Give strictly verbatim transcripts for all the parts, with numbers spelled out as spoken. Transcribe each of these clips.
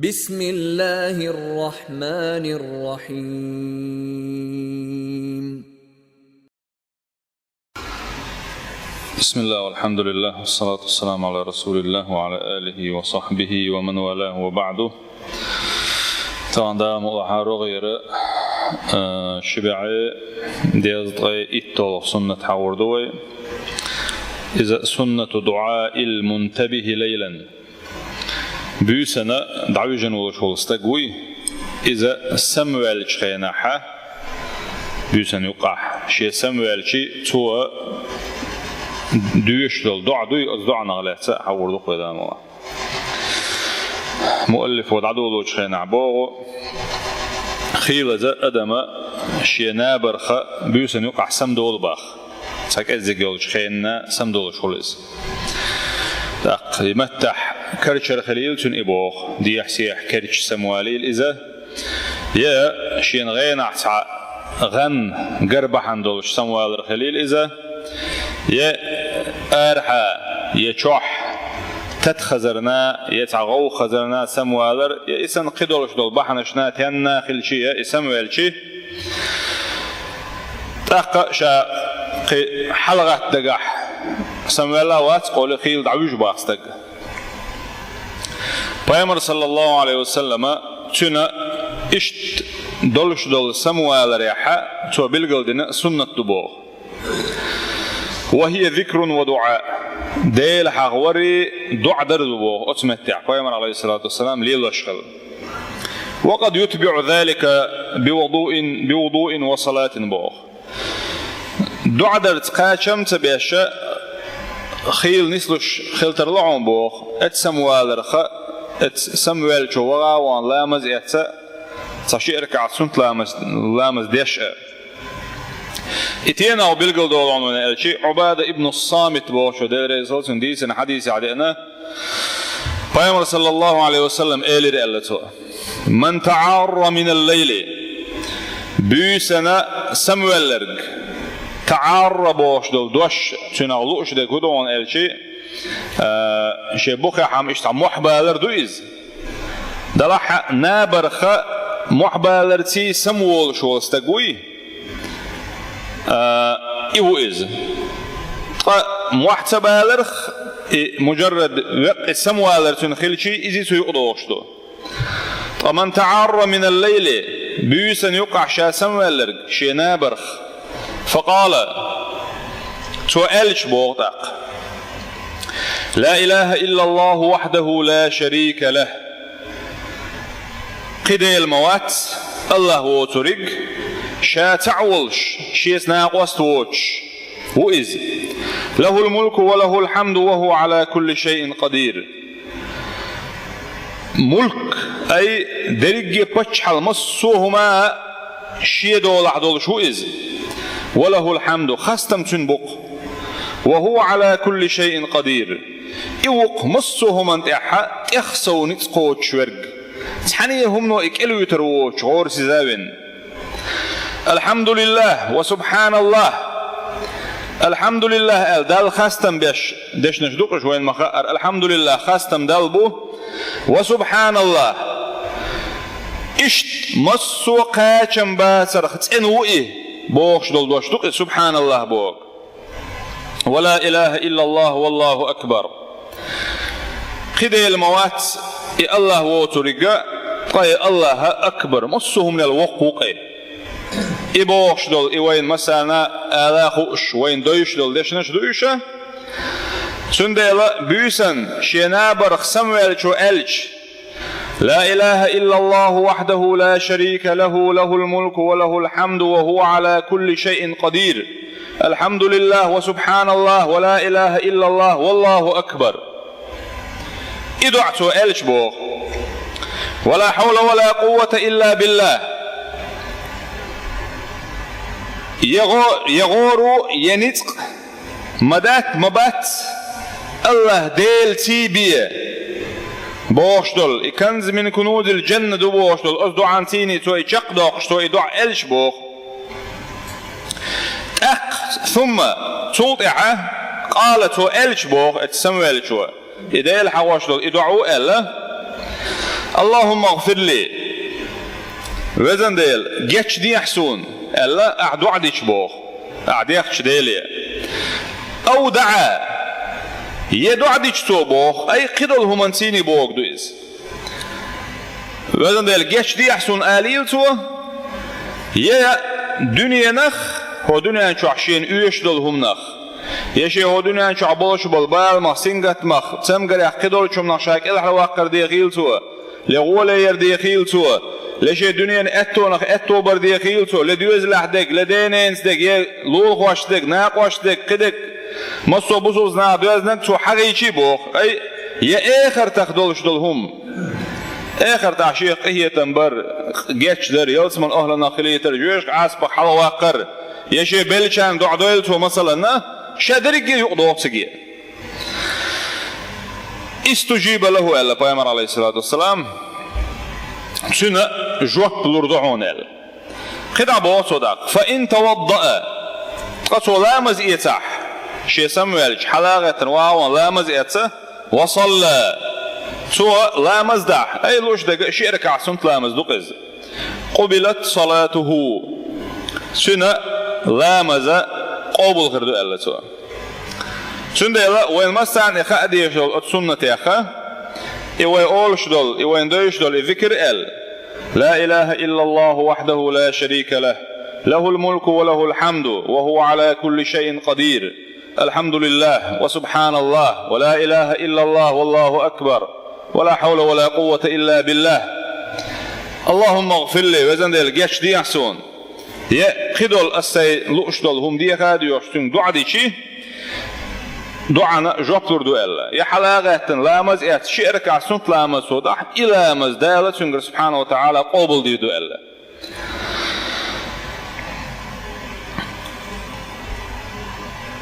بسم الله الرحمن الرحيم. بسم الله والحمد لله والصلاة والسلام على رسول الله وعلى آله وصحبه ومن والاه وبعد. Тагана Дала мукъ лахь, рогӀера, э, ши бӀаьи дезткъеи итталгӀа суннат хьагӀур ду вай. Иза سنة دعاء المنتبه ليلا. Буьйсанна дӀавижина волуш волу стаг вуй, иза самаваьллачу хенахь, буьйсанна юккъехь, шен самаваьлча, цо доьшуш долу доӀа дуй, оцу доӀанах лаьцна хьагӀур ду-кх вай, Дала мукъ лахь. Муаллифо дӀадолочу хенахь боху, хийлаза адама шен набарх буьйсанна юккъехь самадолу боху. Цхьа кӀеззиг йолчу хенахь самадолуш хуьлу иза. ТӀаккха и маттахь карчара хилийла цуьнан и боху, дехьа-сехьа керча самавалийла иза, я шена гӀенахь цхьа гӀан, гар бахьана долуш самавалар хилийла иза, я арахьа, я чохь тата хазарна, я цхьа гӀовгӀа хазарна самавалар, я и санна кхидолуш долу бахьанашна тенна хилча, я и самаваьлча. ТӀаккха ша кхин хьалагӀатта дагахь самаваьлла а вац олий, хийла дӀавуьжу боху стаг. Пайхамар, саллаллаху Ӏалайхи ва саллама, цуьнан иштта долуш долу самаваларехь цо билгалдина суннат ду боху. وهي ذكر ودعاء. Дела хьахаварий, доӀа дар ду боху оцу меттехь, Пайхамар, Ӏалайхиссалату вассалам, лелош хилла. وقد يتبع ذلك بوضوء، بوضوء وصلاة боху. ДоӀа дарца кхачам а ца беш, хийла нислуш хила тарло хьуна боху, оцу самаваларх, оцу самаваьллачо ваха а вахана ламаз а эцна, цхьа ши ракаӀат суннат ламаз, ламаз деш а. И тӀаккха билгалдолу хьуна аьлча, Ӏубада ибн Самит бохучо, Дела реза хуьлда цунна, дийцина хьадисехь деана, Пайхамар, саллаллаху Ӏалайхи ва саллам, элира аьлла цо: من تعار من الليل, буьйсанна самаваьлларг, таӀарра бохуш долу дош цуьнах лууш дерг хӀун ду хьуна аьлча, а, шен бухехь-м иштта мохь балар ду иза. Делахь а набарх мохь баларций самаволуш волу стаг вуй, а, и ву иза. Ткъа мохь ца баларх, и мужаррад веккъа самавалар цуьнан хилчий, иза цу юкъа догӀуш ду. Ткъа من تعار من الليل, буьйсанна юккъехь ша самаваьлларг, шен набарх, فقال, цо аьлча боху тӀаккха: لا إله إلا الله وحده لا شريك له. Кхин Дела ма вац, АллахӀ воцург, ша цхьаъ волуш, шеца накъост воцуш ву иза. له الملك وله الحمد وهو على كل شيء قدير. Мулк, ай, дерриге паччахьалла, массо а хӀума шен долахь долуш ву иза. وله الحمد, хастам цуьнан бу-кх. وهو على كل شيء قدير. И ву-кх массо а хӀуманна тӀехь тӀех сов ницкъ кхочуш верг. Цхьана а хӀумано и кӀелвуьйтур воцуш гӀорасиза вен. الحمد لله وسبحان الله. الحمد لله аьлла, Далла хастам беш дешнаш ду-кх уьш, вайна ма-хаъара. الحمد لله, хастам Далла бу. وسبحان الله. Иштта массо а кхачам бацарх цӀена ву и бохуш долу дош ду-кх и, سبحان الله боху. ولا إله إلا الله والله أكبر. Кхин Дела ма вац, и АллахӀ воцург а, ткъа и АллахӀ акбар, массо а хӀуманел воккха ву-кх и. И бохуш долу, и вайна массарна ала а хууш, вайна дойуш долу дешнаш ду уьш. Цундела буьйсанна шен набарх самаваьллачо аьлча: لا إله إلا الله وحده لا شريك له، له الملك وله الحمد وهو على كل شيء قدير. الحمد لله وسبحان الله ولا إله إلا الله والله أكبر. И доӀа цо аьлча боху: ولا حول ولا قوة إلا بالله. Я гӀо-, я гӀора, я ницкъ ма дац, ма бац АллахӀ Делаций бен бохуш долу, и كنز من كنوز الجنة ду бохуш долу, оцу доӀанцийний цо и чекхдоккхуш, цо и доӀа аьлча боху. ТӀаккха, ثم, цул тӀаьхьа, قال, цо аьлча боху, оцу самаваьллачо, и Дела хьахош долу и доӀа ву аьлла: «Аллахумма гъфирли», везан Дела, гечдехьа суна, аьлла, ахь доӀа дича боху, ахь дехча Деле. «Ау даӀа», е доӀа дича цо боху, ай кхидолу хӀуманций бохург ду иза. Везан Дела, гечдехьа суна алийла цо, е дуьненах, хӀо дуьнен чохь шена оьшуш долу хӀуманах, я шен хӀо дуьнен чохь болуш болу баламах, сингаттамах, цамгарех, кхидолчу хӀуманах ша кӀелхьарваккхар дехийла цо, ле гӀоле яр дехийла цо, ле шен дуьненан аьттонах аьтто бар дехийла цо, ле доьзалехь дерг, ле дененца дерг, е лулахошца дерг, накъошца дерг, кхидерг, массо а бусулба нах доьзнарг цо хьагӀийчий боху, ай, я эхартах долуш долу хӀума. Эхартахь шех къинхетам бар, гечдар, ялсаман охьланах хилийтар, жоьжахати Ӏазапах хьалаваккхар, я шен беллачарна доӀа дойла цо, масаланна, ша дерриге юкъадоху циге. «Истужиба лаху», аьлла пайхамар, алейхиссалату вассалам, цуьнан жоп лур ду хьуна аьлла. КхидӀа боху цо тӀаккха: «Фа ин таваддаа», ткъа цо ламаз эцахь, шен самаваьлча, хьалагӀеттина вахана ламаз эцна, «ва салла», цо ламаз дахь, ай луш дерг ши ракаӀат суннат ламаз ду-кх иза. «Къубилат салатуху», цуьнан ламаз къобал хир ду аьлла цо. Цундела вайн массарна и хаа дезаш долу оцу суннатех, и вай олуш долу, и вайн дойуш долу и зикр аьлла: «Ла илаха иллаллаху вахьдаху ла шарика лах, лахул мулку ва лахул хьамду, ва хува Ӏала кулли шайин къадир. Алхьамдулиллах, ва субхьаналлах, ва ла илаха иллаллах, валлаху акбар, ва ла хьавла ва ла къуввата илла биллах. Аллахумма гъфирли», везан Дела, гечдехьа суна. Я кхидолу ас сайн лууш долу хӀума деха а доьхуш, цуьнга доӀа дичи, доӀана жоп лур ду аьлла. Я хьалагӀеттина ламаз эцна, ши ракаӀат суннат ламаз цо дахь, и ламаз Дала цуьнгара, субхьана ва тагӀала, къобалдийр ду аьлла.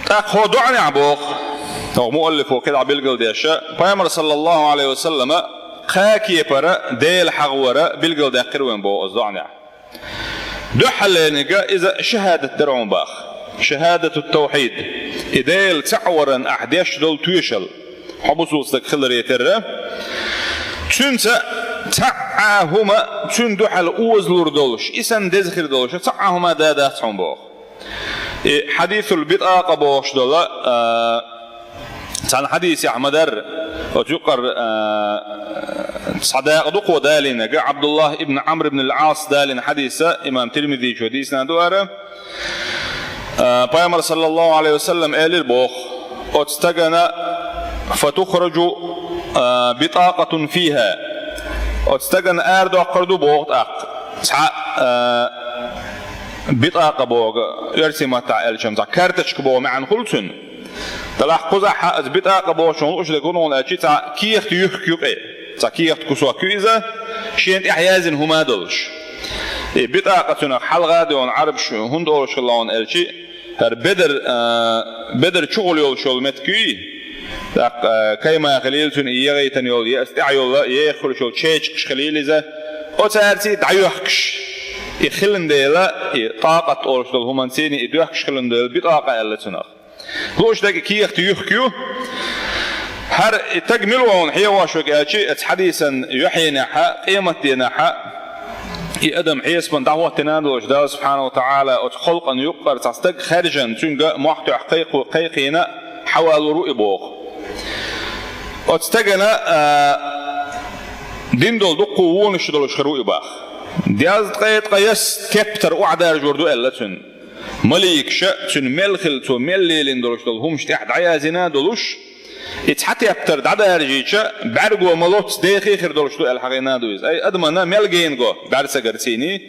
ТӀаккха хӀо доӀанехь боху, хӀокху муаллифо кхидӀа билгалдеша, пайхамар, саллаллаху Ӏалайхи ва саллама, кхаа кепара Дела хьахавара билгалдаьккхира вайн боху оцу доӀанехь. Дуьххьарлерниг иза шахӀадат дара хьуна боху. Шахӏадатут-тавхьид. И Дела цхьаъ варан ахь деш долу тоьшалла. Хьо бусулба стаг хиларе терра. Цуьнца цхьа а хӀума цуьнан дуьхьал озалур долуш, и санна деза хир долуш, цхьа а хӀума да дац хьуна боху. И хьадисул битӀакъа бохуш долу, а, цхьана хьадисехь ма-дарра, оцу юкъара, а, цхьа дакъа ду кхо далийнарг, Ӏабдуллах ибн Ӏамр ибн ал-Ӏас далийна хьадиса, имам Тирмизичо дийцина ду ара. А, пайхамар, саллаллаху Ӏалайхи ва саллам, элира боху: «Оцу стагана фатухраджу, а, битӀакъатун фиха». Оцу стагана арадоккхур ду боху тӀаккха цхьа, а, битӀакъа боху, оьрсийн маттахь аьлча, цхьа карточка боху маьӀна хуьлу цуьнан. Делахь кхузахь а оцу битӀакъа бохучун лууш дерг хӀун ду аьлча, цхьа кехат юьхк ю кхе. Цхьа кехат кусок ю иза, шена тӀехь яздина хӀума долуш. И битӀакъа цуьнах хьалха а доьгӀна, Ӏарбаша хӀунда олуш хилла хьуна аьлча, хӀара бедар, а, бедар чухула йолуш йолу меттиг юй. ТӀаккха, а, кайма хилийла цуьнан и егӀийтина йолу, я аса тӀехь йолу, еха хуьлуш йолу чечакаш хилийла иза. Оцаьрца и дӀайоьхкуш. И хилла дела, и тӀакъат олуш долу хӀуманций и доьхкуш хилла дела, битӀакъа аьлла цунах. Лууш дерг кехат юьхк ю. ХӀара и стаг мила ву хьуна хьехош верг аьлча, оцу хьадисан юьхьенехь а, къематденахь а, и адам хьесапана дӀахӀоттийна а долуш, Дала, субхьана ва тагӀала, оцу халкъана юккъара цхьа стаг хаьржина, цуьнга мохь тоьхна кхайкхо-, кхайкхийна хьавалур ву и боху. Оцу стагана, а, дина долу дуккха вонаш долуш хир ву и боху. Дезткъе ткъайесна кептар охьадаржор ду аьлла цуьнан. Маликаша цуьнан мел хилла, цо мел лелийна долуш долу хӀумаш тӀехь дӀаяздина а долуш, и цхьа тептар дӀадаржийча, бӀаьрго ма-лоццу дехий хир долуш ду аьлла хьахийна а ду иза. Ай, адамана мел гена го бӀаьрсагарций,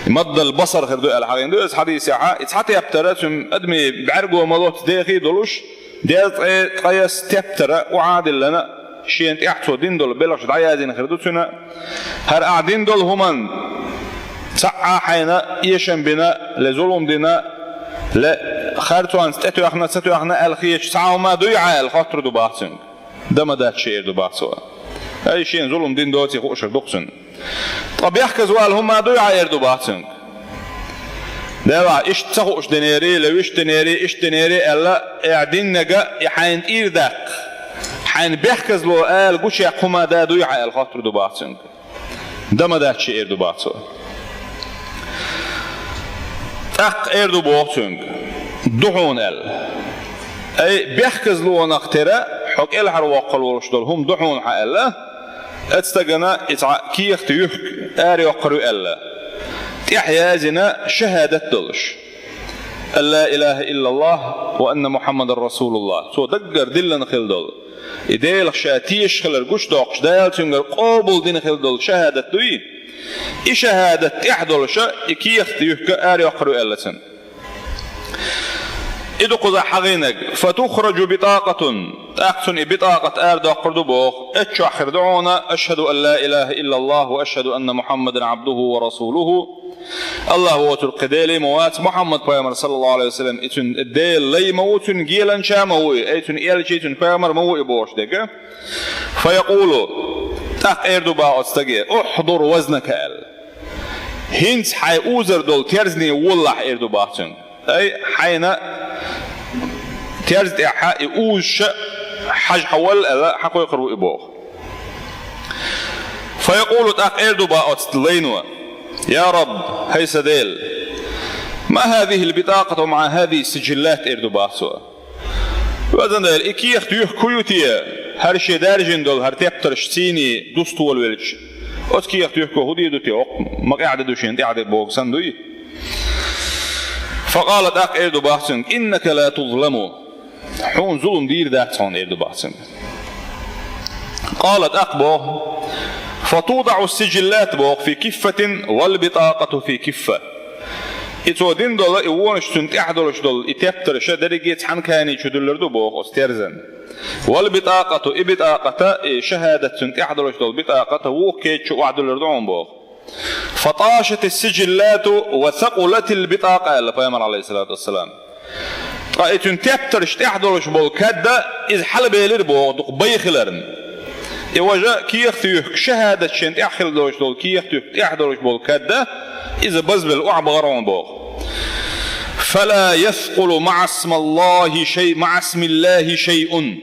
маддал басар хир ду аьлла хьахийна ду иза хьадисехь а, и цхьа тептара цуьнан адамийн бӀаьрго ма-лоццу дехий долуш, дезткъе ткъайесна тептара охьа а диллина, шена тӀехь цо дина долу белхаш дӀаяздина хир ду цуьнан. ХӀара ахь дина долу хӀуманна цхьа а хьайна эшам бина, ле зулам дина, ле харцонца тӀетоьхна, ца тоьхна аьлла хеташ цхьа а хӀума дуй хьан аьлла, хоттур ду боху цуьнга. Дан ма дац шен, эр ду боху цо. Ай, шена зулам дина доций хууш хир ду-кх цуьнан. Ткъа бехказа вала хӀума дуй хьан, эр ду боху цуьнга. Делахь, иштта ца хууш динерий, ле вуьшта динерий, иштта динерий аьлла, ахь диннарг и хьайна тӀера даккха, Хьайна бехказло ала гучаяккха хӀума да дуй хьа аьлла хоттур ду боху цуьнга. Дан ма дац шен, эр ду боху цо. ТӀаккха эр ду боху цуьнга: «Ду хьуна», аьлла. Ай, бехказлонах тера хьо кӀелхьарвоккхур волуш долу хӀума ду хьуна хьа аьлла. Оцу стагана и цхьа кехат юьхку арайоккхур ю аьлла, тӀехь язйина шахӀадат долуш: «Ан ла илаха иллаллах ва анна Мухьаммадан расулуллах». Цо даггара диллина хила долу, и Делах ша тешаш хилар гучудоккхуш, Дала цуьнгара къобалдина хила долу шахӀадат дуй, и шахӀадат тӀехь долуша и кехат юьхка арайоккхур ю аьлла цуьнан. И ду кхузахь хьагӀийнарг: «Фатухраджу битакъатун». ТӀаккха цунна и битакъат арадоккхур ду боху. Эццахь хир ду хьуна: «Ашхаду ан ла илаха иллаллах ва ашхаду анна Мухьаммадан абдуху ва расулуху». Аллах воцург кхин Дела ма вац, Мухьаммад пайхамар, саллаллаху алейхи ва саллям, и цуьнан Дела лай ма ву, цуьнан геланча ма ву и, ай, цуьнан элча, цуьнан пайхамар ма ву и бохуш дерг. Фаякъулу, тӀаккха эр ду боху оцу стаге: «Ухьдур вазнака», аьлла. «ХӀинца хьайн узар долу терзане волалахь», эр ду боху цуьнга. Ай, хьайна терза тӀехь и узуша хьажа хьан валла аьлла, хьан кхойкхур ву и боху. Фаякъулу, тӀаккха эр ду боху оцу лайно: «Я Рабб, хӀай сан Дела, ма хӀазихил битакъату ма хӀазихи сиджиллат», эр ду боху цо. «Везан Дела, и кехат юьхка хӀун ю те, хӀара шен даьржина долу хӀара тептарш цӀийне дусталуш велча? Оцу кехат юьхка хӀун дийр ду те, хӀокху ма къаьхьа де ду шена, тӀаьхьа де боху санна дуй?» Факъала, тӀаккха эр ду боху цуьнга: «Иннака ла тузламу». Хьуна зулам дийр дац хьуна, эр ду боху цуьнга. Къала, тӀаккха боху: «Фатудаъу сиджиллат», боху, «фи киффатин вал битакъату фи киффа». И цо дина долу, и вонаш цуьнан тӀехь долуш долу, и тептарша дерриге цхьана кани чу дуьллур ду боху оцу терзан. «Вал битакъату», и битакъата, и шахӀадат цуьнан тӀехь долуш долу битакъата вукху кечу охьадуьллур ду хьуна боху. «Фаташати сиджиллату ва сакъулатил битакъа», аьлла пайхамар, алейхиссалату вассалам. Ткъа и цуьнан тептарш тӀехь долуш болу кадда иза хьалабелира боху дукха бай хиларна. И важа кехат юьхка шахӀадат шен тӀехь хила долуш долу кехат юьхка тӀехь долуш болу кадда иза базбелла охьабахара хьуна боху. «Фала яскъулу маъасмаллахи шай-, маъасмиллахи шайъун».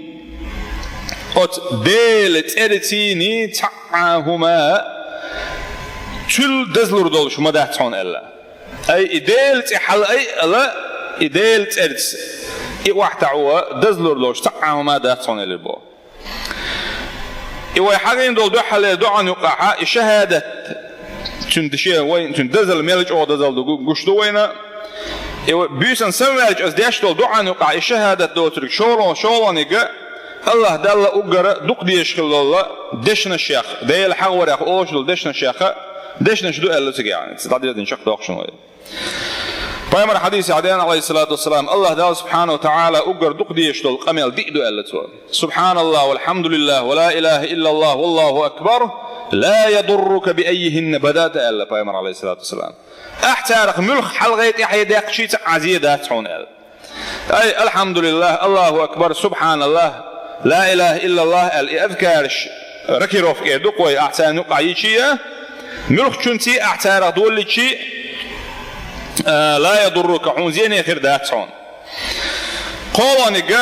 Оцу Делан цӀерцийний цхьа а хӀума цуьлла дазлур долуш ма дац хьуна аьлла. Ай, и Делан цӀе хьала ай ала, и Делан цӀерца и охьатаӀо дазлур долуш цхьа а хӀума дац хьуна элира боху. И вай хьагӀийна долу дуьххьалера доӀан юкъахьа, и шахӀадат цуьнан деше вайн, цуьнан дазал мел чӀогӀа дазал ду гу-, гуш ду вайна. И вай буьйсан самаваьлча аса деш долу доӀан юкъахьа, и шахӀадат доцург шолгӀа-, шолгӀаниг Аллах Далла уггара дукха дезаш хила долу дешнашех, Дела хьагӀварех олуш долу дешнашех, дешнаш ду аьлла цигахь. Ца дӀадирзина чекхдоккхуш вай. Пайхамар хьадисехь деана, алейхиссалату вассалам, Аллах Дала субхьана ва тагӀала уггар дукха дезаш долу къамел диъ ду аьлла цо. «Субханаллах, валхамдулиллах, ва ла илаха иллаллах, валлаху акбар, ла ядуррука би аййихинна бадата», аьлла пайхамар, алейхиссалату вассалам. «Ахь царах муьлх хьалгӀай тӀаьхье даьккхичий ца Ӏазие дац хьуна», аьлла. Ай, алхьамдулиллах, Аллаху акбар, субханаллах, ла илаха иллаллах аьлла, и азкараш рокировка эр ду-кх вай, ахь царна юкъахь йичий а, муьлххачунций ахь царах долличий, а, ла ядуррука, хьуна зене хир дац хьуна. КхоалгӀаниг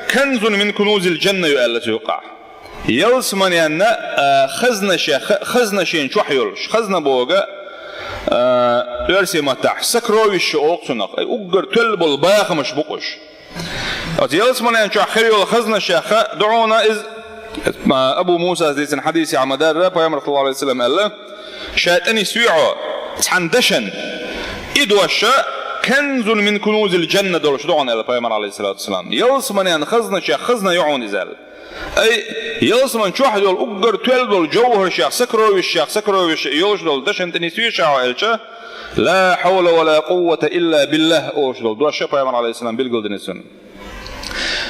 канзун мин кунузил джанна ю аьлла цу юкъахь. Ялсаманенна, а, хазнашех, ха-, хазнашен чохь йолуш. Хазна боху, а, оьрсийн маттахь сокровище олу цунах. Ай, уггар тоьлла болу бахамаш бу-кх уьш. Оцу ялсаманен чохь хир йолу хазнашех ду хьуна иза, а, Абу Мусас дийцина хьадисехь ма-дарра, пайхамар, саллаллаху алейхи ва саллям, аьлла: «Ша тӀе нисве хьо цхьана дашан, и дош канзун мин кунузил джанна долуш ду хьуна», аьлла пайхамар, алейхиссалату вассалам. Ялсаманен хазнашех хазна ю хьуна иза аьлла. Ай, ялсаман чохь йолу уггар тоьлла долу джовхаршех, сокровищех, сокровище йолуш долу дашан тӀе нисве ша хьо аьлча, «Ла хьавла ва ла къуввата илла биллах», олуш долу дош пайхамар, алейхиссалам, билгалдина цунна.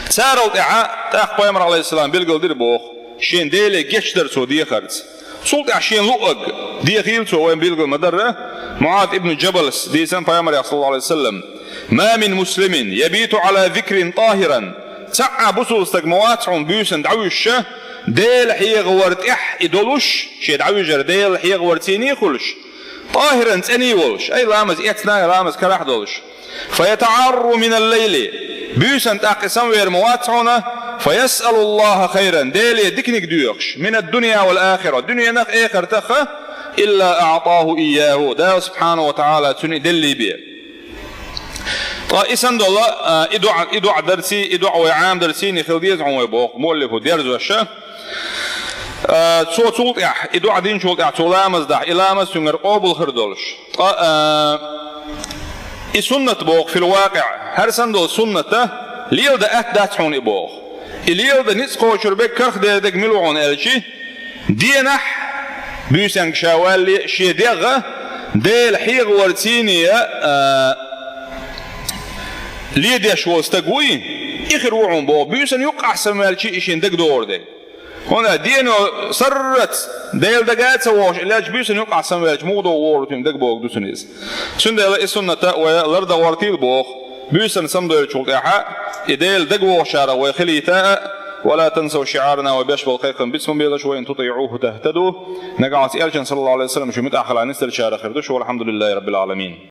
Царал тӀаьхьа тӀаккха пайхамар, алейхиссалам, билгалдира боху, шен Деле гечдар цо дехарца. Цул тӀаьхьа шен луъаг дехийла цо, вайн билгал ма-дарра, МуӀаз ибн Джабалс дийцина пайхамарех, саллаллаху алейхи ва саллям: «Ма мин муслимин ябиту ала зикрин тахиран». Цхьа а бусулба стаг ма вац хьуна буьйсанна дӀавуьжуша, Дела хьехавар тӀехь и долуш, шен дӀавуьжар Дела хьехавар цийний а хуьлуш, тахиран цӀений а волуш, ай, ламаз эцна а, ламаз карахь а долуш. «ФаятаӀарру минал лайли». Буьйсанна тӀаккха и самавер ма вац хьуна, فيسأل الله خيرا, Деле диканиг доьхуш, من الدنيا والآخرة, дуьненах а, эхартах а, إلا أعطاه إياه, Дала سبحانه وتعالى цунна и деллий бен. Ткъа и санна долу, а, и доӀа, и доӀа дарций, и доӀа вай Ӏамадарций хила деза хьуна вай боху муаллифо дерзош. А, цо цул тӀаьхьа, и доӀа динчул тӀаьхьа цо ламаз дахь, и ламаз цуьнгара къобал хир долуш. Ткъа, а, и суннат боху, في الواقع, хӀара санна долу суннат а леладан атта дац хьуна и боху. И леладан ницкъ кхочур берг, карах дер дерг мила ву хьуна аьлча, денахь, буьйсанга ша валале, шен дегӀ а, Дела хьехаварций а, а, ледеш волу стаг вуй, и хир ву хьуна боху, буьйсанна юккъехь санна ваьлча а и шен дагадогӀур дерг. ХӀунда аьлча дено сарралц Делан дага а ца вогӀуш, и лелча буьйсанна юккъехь санна ваьлча муха догӀу вогӀур ву цуьнан дага боху ду цуьнан иза. Цундела и суннат а вай лардохуьйтийла боху, буьйсанна самадевллачул тӀаьхьа, и Делан дага вогӀучарах вай хилийта а, ولا تنسوا شعارنا, вай беш болу кхайкхам бицбан безаш, وإن تطيعوه تهتدوا, нагахь санна элчанна, صلى الله عليه وسلم, шу муьтӀахь хилахь нисделлачарах хир ду шу, والحمد لله رب العالمين.